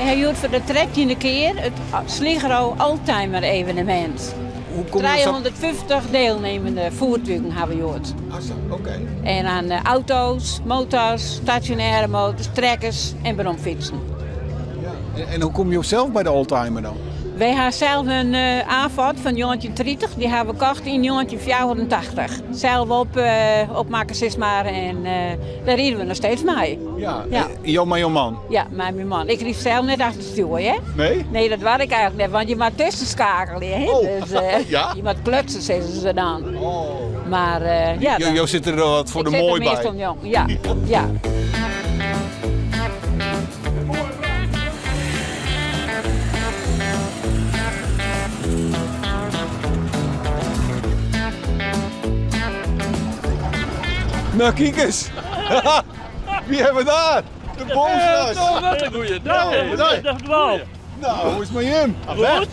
Ha hjoed foar de trettjinde kear it Sligro Oldtimer evenemint. 350 deelnemende voertuigen hawwe we hjoed. En dan auto's, motors, stasjonêre motors, trekkers en bromfytsen. En hoe komme jo sels by de oldtimer dan? Wy ha sels in Abarth fan 1930, dy ha we kocht yn 1984. Sels op, opmakke sis mar en dêr ride we noch steeds mei. Ja, jo mei jo man? Ja, mei myn man. Ik ryd sels net achter it stjoer, hè. Nee? Nee, dat doar ik eigentlik net, want je moatte tuskenskakelje, hè. Oh, Dus ja? je moatte klutse, sizze se dan. Oh. Mar ja. Jo, jo sitte der wat foar de moai by. Ik sit der meastal njonken, ja. Ja. Nou, kijk eens. Wie hebben we daar? De Boomstra's. Wat een goeie dag. Nou, Dag dwaal. Nou, hoe is het met Jim? Goed.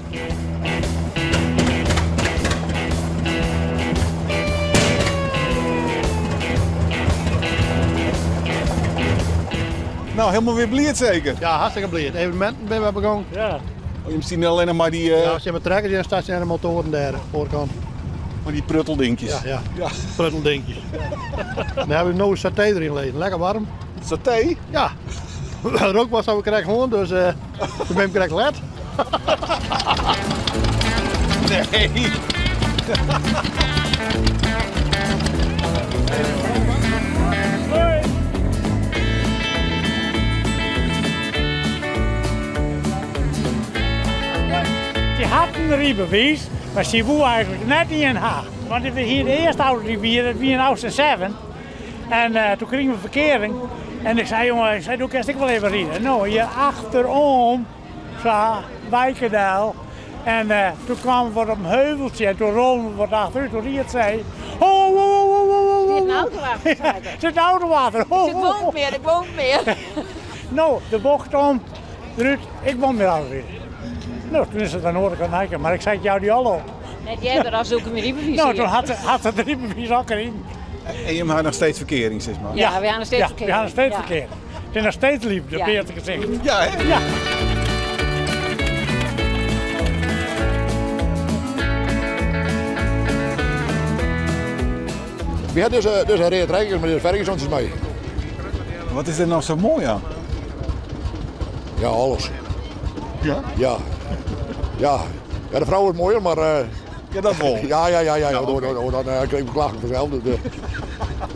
Nou, helemaal weer blierd zeker? Ja, hartstikke blij. Het evenementen ben we begonnen. Ja. Oh, je misschien alleen nog maar die, Ja, ze hebben trekkers en stationaire motoren daar, voorkant. maar die prutteldinkjes. Ja, ja. Ja. Prutteldinkjes. Dan hebben we nu saté erin liggen. Lekker warm. Saté? Ja. Rook was we krijgen gewoon, dus toen ben ik krijg let. Nee. Die had een rijbewijs, maar ze woe eigenlijk net niet in haar. Want we hier de eerste auto die we hier, dat was een Austin 7. En toen kregen we verkering. En ik zei, jongen, ik zei, doe ik wel even rijden. Nou, hier achterom, zo, Wijkendal. En toen kwamen we op een heuveltje en toen rolden we wat achteruit. Toen riet zij, oh, oh, oh, oh, oh, oh. Zit een auto achter, zei ik. Zit een auto achter. Oh, Ik oh, oh. woon meer, ik woon meer. Nou, de bocht om, Ruud, ik woon meer auto rijden. Nou, toen is het aan de oorkant kijken, maar ik zei het jou die al op. Net jij er als ook een rijbewijs Nou, hier. toen had ze de rijbewijs ook erin. En je hebt nog steeds verkering, zeg maar. Ja, we gaan nog steeds ja, verkeerd. we gaan nog steeds Ja. verkeerd. Het is nog steeds lief, de Ja. eerste gezicht. Ja, hè? Ja. We hebben dus een rij trekkers met de Fergusons mee. Wat is er nou zo mooi aan? Ja, alles. Ja? Ja. Ja. Ja, de vrouw is mooier, maar... Ja, dat wel. Ja, ja, ja, ja. Ja, dan, oké. dan, dan krijg ik klachten vanzelf. Dus,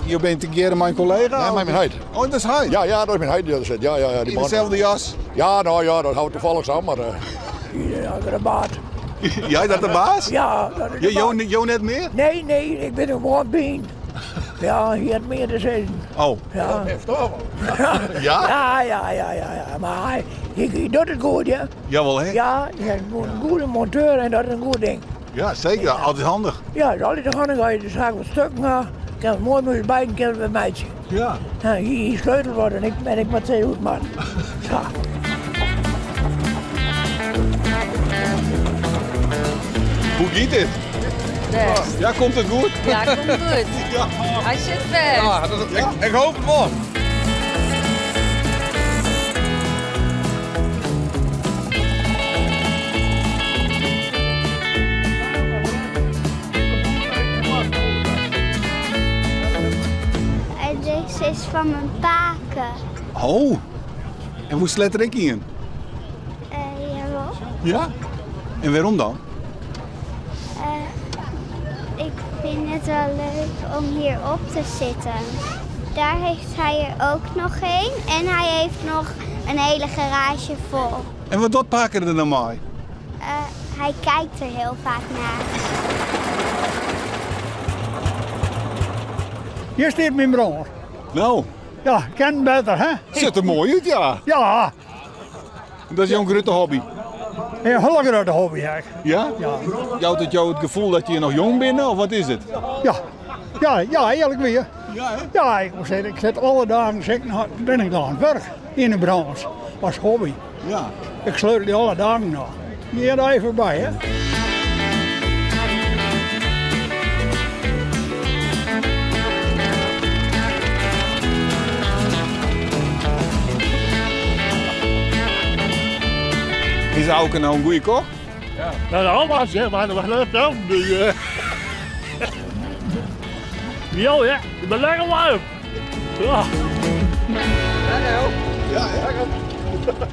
Je bent een keer mijn collega? Nee, mijn heid. Oh, dat is hij? Ja, ja, dat is mijn heid die daar zit. Ja, ja, ja, die In man. dezelfde jas? Ja, nou ja, dat houdt toevallig samen, maar... Ja, de baas. Jij dat de baas? Ja, dat is de Jo, baas. jo net meer? Nee, nee, ik ben een gewoon been. Ja, hier had meer te zeggen. Oh. Ja. Ja? Ja, ja, ja, ja, ja. Maar hij doet het goed, ja. Jawel, hè? Ja, hij is een goede monteur en dat is een goed ding. Ja, zeker. Altijd handig. Ja, het is altijd de handig als je de zaak wat stuk gaat. Kan het mooi met je bij en kan het bij meidje. Ja. Ja, hier sleutel wordt en ik moet zeggen hoe het moet. Ja. Hoe gaat dit? Best. Ja, komt het goed? Ja, komt goed. Ja. Hij zit vast. Ja, dat, ik hoop het wel. En deze is van mijn paken. Oh. En hoe slet er ik in? Jawel. Ja. En waarom dan? Ik vind het wel leuk om hier op te zitten. Daar heeft hij er ook nog een. En hij heeft nog een hele garage vol. En wat dat pakken er dan mee? Hij kijkt er heel vaak naar. Hier staat mijn broer. Nou, Ja, ken beter, hè? ziet er mooi uit, ja. Ja, Dat is jouw grote hobby. een hele grote hobby, hè. Ja? Ja. Jouwt het jou het gevoel dat je nog jong bent, of wat is het? Ja, ja, ja, eerlijk weer. Ja, hè? Ja, ik moet zeggen, ik zit alle dagen zit ik nog, ben ik nog aan het werk in de branche. Als hobby. Ja. Ik sleutel die alle dagen nog. Hier daar even bij, hè. Is Auke nou in goede kok? Ja. Nou, dat was het, maar dat was leuk dan. Dus, Jo, ja, ik ben lekker warm. Ja. Hallo. Ja, ja.